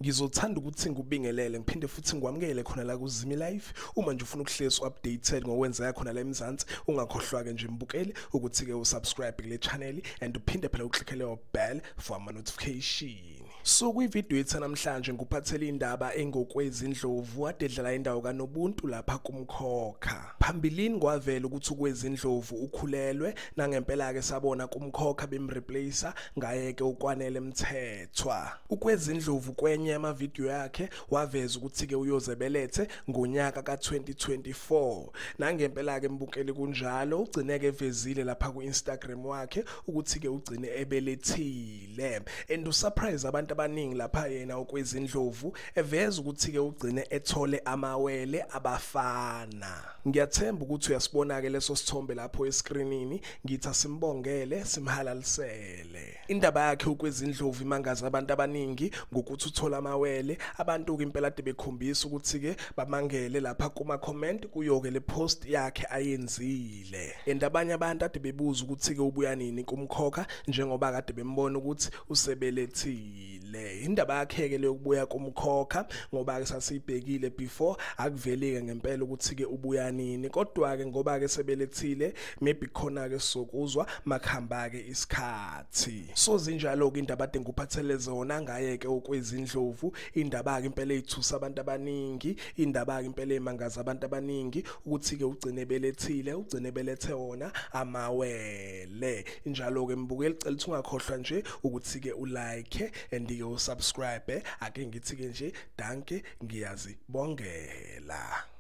Ngizothanda ukuthi ngikubingelele ngiphinde futhi ngikwamukele khona la kuZimi Life. Uma nje ufuna ukuhlezi updated ngokwenzeka khona la eMzansi, ungakhohlwa ke nje mbukeli ukuthi ke usubscribe kule channel and uphinde phela uclick leyo bell for ama notification. So kwivideo yethu namhlanje ngikuphathele indaba engoKwezi Ndlovu ade edlala indawo kaNobuntu lapha kuMkhokha. Phambilini kwavela ukuthi uKwezi Ndlovu ukhulelwe, nangempela ke sabona kuMkhokha bemreplacer ngaye ke uKwanele Mthethwa. UKwezi Ndlovu kwenye yamavidiyo yakhe waveza ukuthi ke uyozebelethe ngonyaka ka-2024. Nangempela ke mbukeli kunjalo, ugcine ke evezile lapha ku-Instagram wakhe ukuthi ke ugcine ebelethile. And usurprise abantu abaningi lapha yena uKwezi Ndlovu eveza ukuthi ke ugcine ethole amawele abafana. Ngiyathemba ukuthi uyasibona ke leso sithombe lapho escreenini, ngithi asimbongele simhalalisele. Indaba yakhe uKwezi Ndlovu imangaza abantu abaningi ngokuthi uthola amawele. Abantu ke impela ade bekhombisa ukuthi ke bamangele lapha kuma comment kuyoke le post yakhe ayenzile. And abanye abantu ade bebuza ukuthi ke ubuya nini kuMkhokha njengoba kade bembona ukuthi usebelethile. Indaba yakhe ke leyokubuya kuMkhokha ngoba ke sasibhekile before akuvelike ngempela ukuthi ke ubuya nini, kodwa ke ngoba ke sebelethile maybe khona ke sokuzwa makuhamba ke isikhathi. So zinjalo ke indaba ade ngikuphathele zona ngaye ke uKwezi Ndlovu. Indaba ke impela ethusa abantu abaningi, indaba ke impela emangaza abantu abaningi ukuthi ke ugcine belethile, ugcine belethe wona amawele. Injalo ke mbukeli, cela ukuthi ungakhohlwa nje ukuthi ke ulike and ke usubscribe. Ake ngithi ke nje danke, ngiyazibongela.